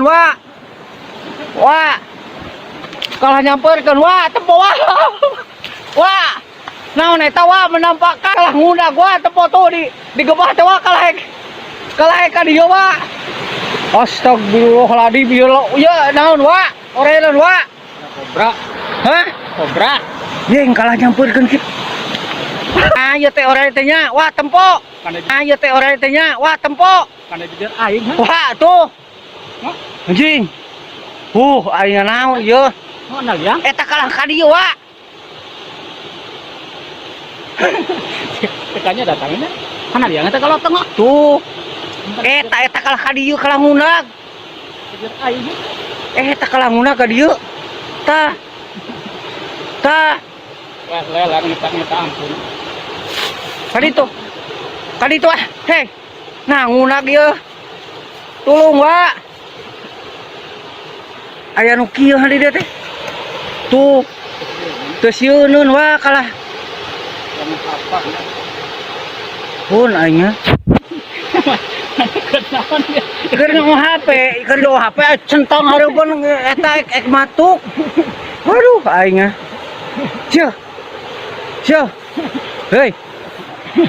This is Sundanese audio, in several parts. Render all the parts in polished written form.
Wa. Wa. Kalah nyamperkeun wa tempo wa. Wa. Naon eta wa menampakkan kalah ngundag wa tempo tuh di gebah teh wa kalah kalah ka dieu wa. Astagfirullahaladzim ya naon wa? Orelan wa. Kobra. Hah? Kobra. Yeng kalah nyamperkeun kitu. Ah ieu teh orai teh nya, wah tempo. Ah ieu teh orai teh nya, wah tempo. Kana jejer aing. Wah tuh. Anjing. Aing naon ieu? Mana liang? Eta kalah ka dieu wa. Tekanya datangnya. Mana liang eta kalau tengah? Tuh. Eta eta kalah ka dieu kalah ngundag. Jejer aing. Eta kalah ngundag ka dieu. Tah. Tah. Wah, lelar ngetak-ngetak ampun. Kaditu. Kaditu ah. Hei. Nah, ngundag ieu. Tulung, wa. Aya nu kieu di dieu teh. Tuh. Teu sieuneun wa kalah. Apa? Pun aing. Kenaon ya? Keur ngomong HP, keur ngomong HP centong hareupeun eta ek matuk. Waduh aing. Sia. Sia. Hei.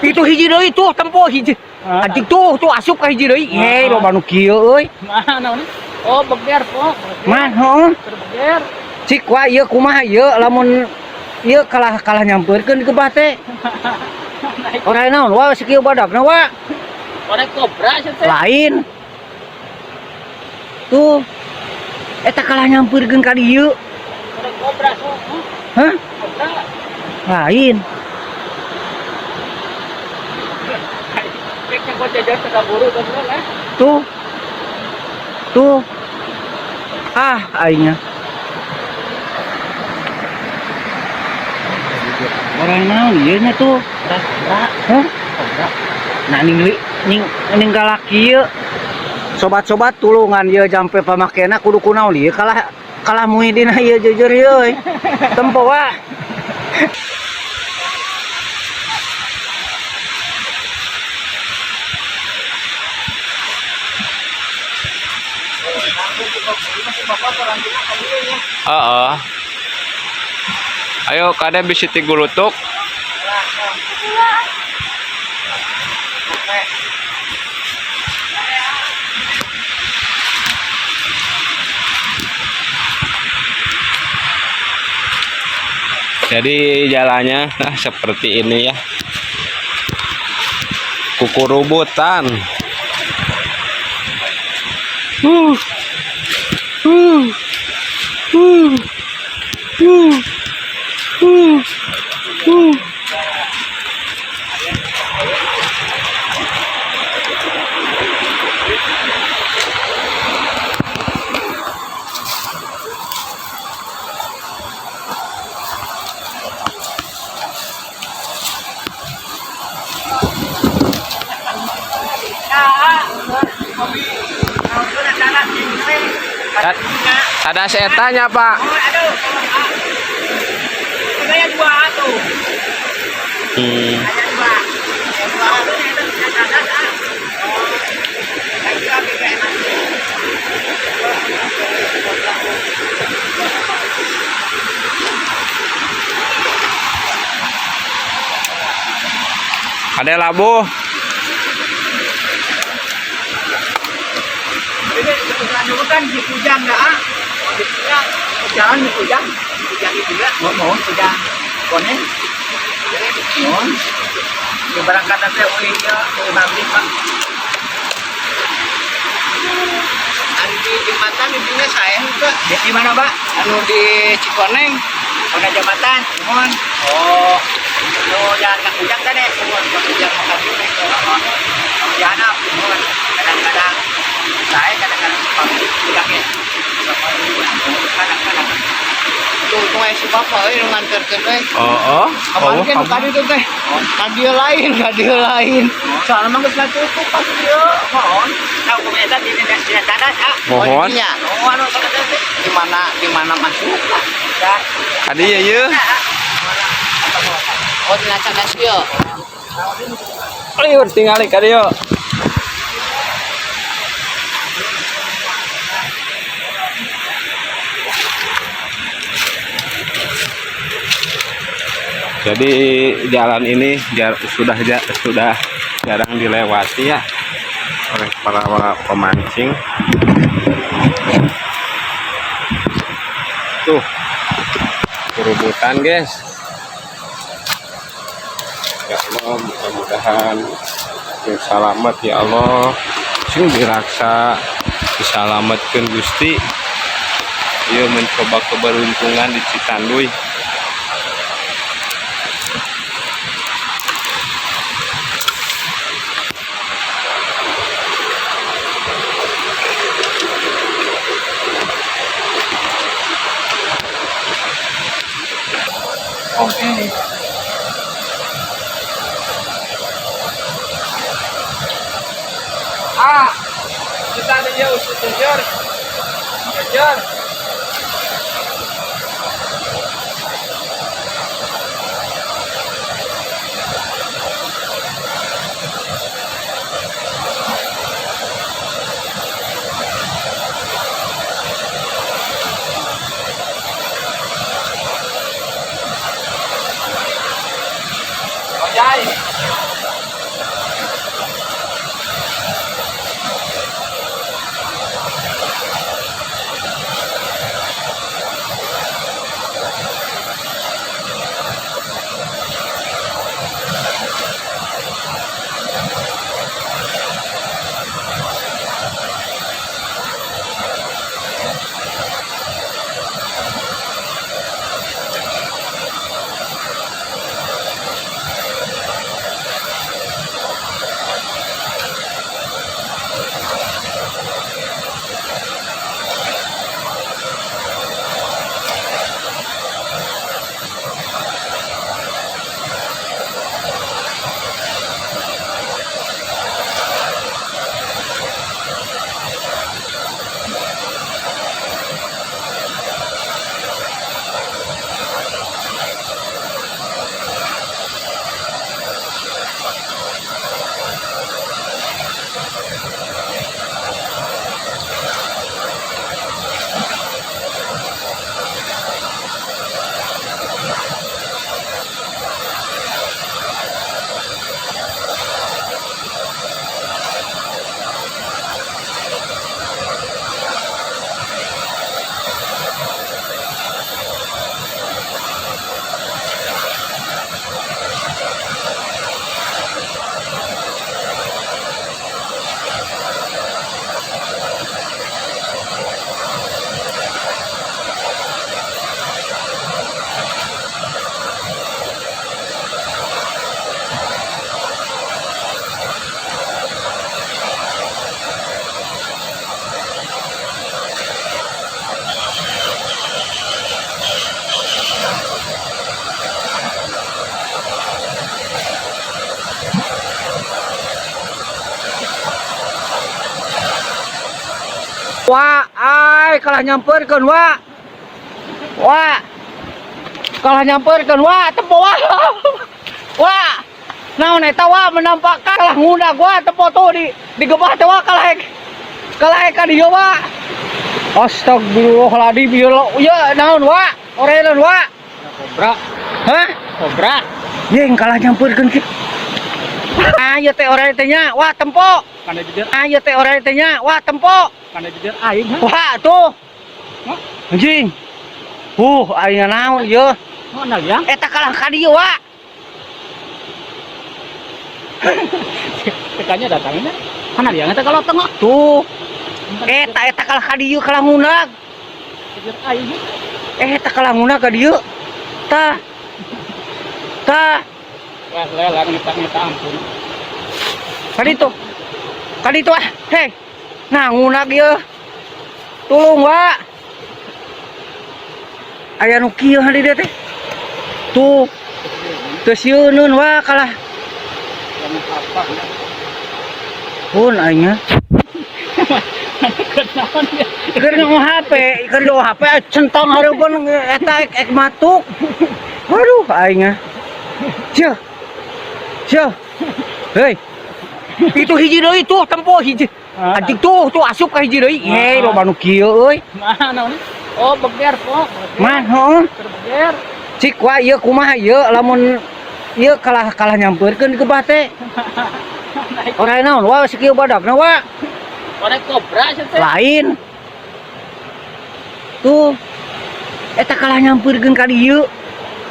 Itu hiji deui tuh tempo hiji. Anjing tuh tuh asup ka hiji deui. Hei, loba nu kieu euy. Mana nih? Oh, beger po. Mah, heeh. Beger. Cik wa ieu kumaha ieu lamun ieu kalah kalah nyampeurkeun di gebah teh. Ora naon wa sakieu badagna wa. Ora kobra sih teh. Lain. Tuh. Eta kalah nyampeurkeun ka dieu. Ora kobra so. Hah? Kobra. Lain. Tuh. Tuh. Ah, aingnya. Orang naon ieu nya tuh? Hah? Nah ning ning ning galak ieu. Sobat-sobat tulungan ieu jampe pamakena kudu kunaon ieu kalah kalah Muhyiddin ieu jujur ieu euy. Tempo wa. Heeh. Ayo kade bisi tigulutuk. Jadi jalannya nah, seperti ini ya. Kukurubutan. Ada setannya, Pak. Ada dua tuh. Ada labu. Kan di Kujang enggak ah? Jalan di Kujang, Kujang itu juga, mau Kujang Konen. Mohon. Berangkat teh euy ieu pabrik Pak. Anu di jembatan di dinya saya juga. Di mana Pak? Anu di Cikoneng. Ada jembatan. Mohon. Oh. Nu jalan ka Kujang kan eh? Mohon ka Kujang ka dieu naik ke Jahanap, mohon. Kadang-kadang saya kadang-kadang pabrik Kujang ya. Kadang-kadang. Tuh tuh si bapak euy nu nganterkeun euy. Oh, oh. Kemarin kan ka ditu teh. Ka dieu lain, ka dieu lain. Soalna mah geus tutup pas dieu. Mohon. Tahu kumaha di dina cadas ah. Mohon. Nya. Oh, anu cadas teh. Di mana masuk lah. Ya. Kadi ya ye. Oh, dina cadas ieu. Ayo tingali kadi yo. Jadi jalan ini sudah jarang dilewati ya oleh para pemancing. Tuh, kerubutan, guys. Ya Allah, mudah-mudahan yang selamat ya Allah. Sing diraksa diselamatkan Gusti. Dia mencoba keberuntungan di Citanduy. Oke. Ah, kita ada jauh, jujur. Jujur. Ojai. Wah, ai kalah nyamperkeun wa. Wa. Kalah nyamperkeun wa, tempo wa. Wa. Naon eta wa menampak kalah ngundag wa tempo tuh di gebah teh wa kalah kalah ka dieu wa. Astagfirullahaladzim ieu ya naon wa? Orelan wa. Kobra. Hah? Kobra. Yeng kalah nyamperkeun kieu. Ah, ieu teh oren teh nya, wah tempo. Kana jejer, Ah, ieu teh oren teh nya, wah tempo. Kana jejer aing ha. Wah, tuh. Hah? Anjing. Aing naon ieu? Mana liang? Eta kalah ka dieu, wa. Tekanya datangnya. Mana liang eta kalau tengah? Tuh. Eta eta kalah ka dieu kalah ngundag. Jejer aing. Eta kalah ngundag ka dieu. Tah. Tah. Wah, lelang ngeta-ngeta ampun. Ka ditu. Ka ditu ah. Hei. Nah, ngundag ieu. Tulung, wa. Aya nu kieu di dieu teh. Tuh. Teu sieuneun wa kalah. Apa? Pun aing mah. Kenaon ya? Keur nu HP, keur nu HP centong hareupeun eta ek matuk. Aduh aing mah. Sia. Sia. Hei. Itu hiji deui tuh tempo hiji. Anjing tuh tuh asup ka hiji deui. Hei, loba nu kieu euy. Mana ini? Oh, beger kok. Man, heeh. Beger. Cik wa ieu kumaha ieu lamun ieu kalah kalah nyampeurkeun ke bah teh. Oray naon wa sakieu badagna wa? Oray kobra sia teh. Lain. Tuh. Eta kalah nyampeurkeun ka dieu.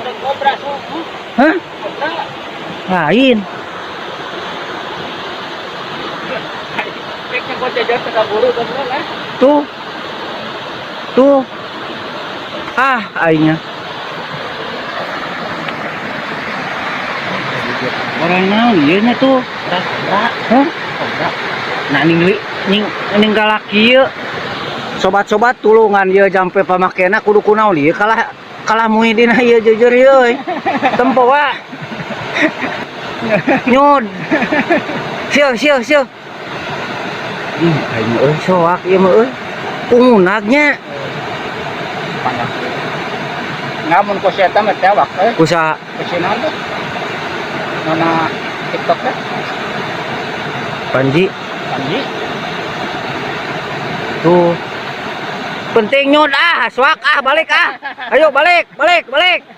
Oray kobra so. Hah? Kobra. Lain. Rek gua jajar teh kaburu bener lah. Tuh. Tuh. Ah, aingnya. Oray naon ieu nya tuh? Kobra. Hah? Kobra. Nah ning ning ning galak ieu. Sobat-sobat tulungan ieu jampe pamakena kudu kunaon ieu kalah kalah Muhyiddin ieu jujur ieu euy. Tempo wa. Nyod. Sieu sieu sieu. Ih, aing euy soak ieu mah euy. Ungunagnya. Panjang. Ngamun ku si eta mah tewak euy. Kusaha? Ku si naon tuh? Nona TikTok teh. Panji. Panji. Tuh. Penting nyod ah, soak ah, balik ah. Ayo balik, balik, balik.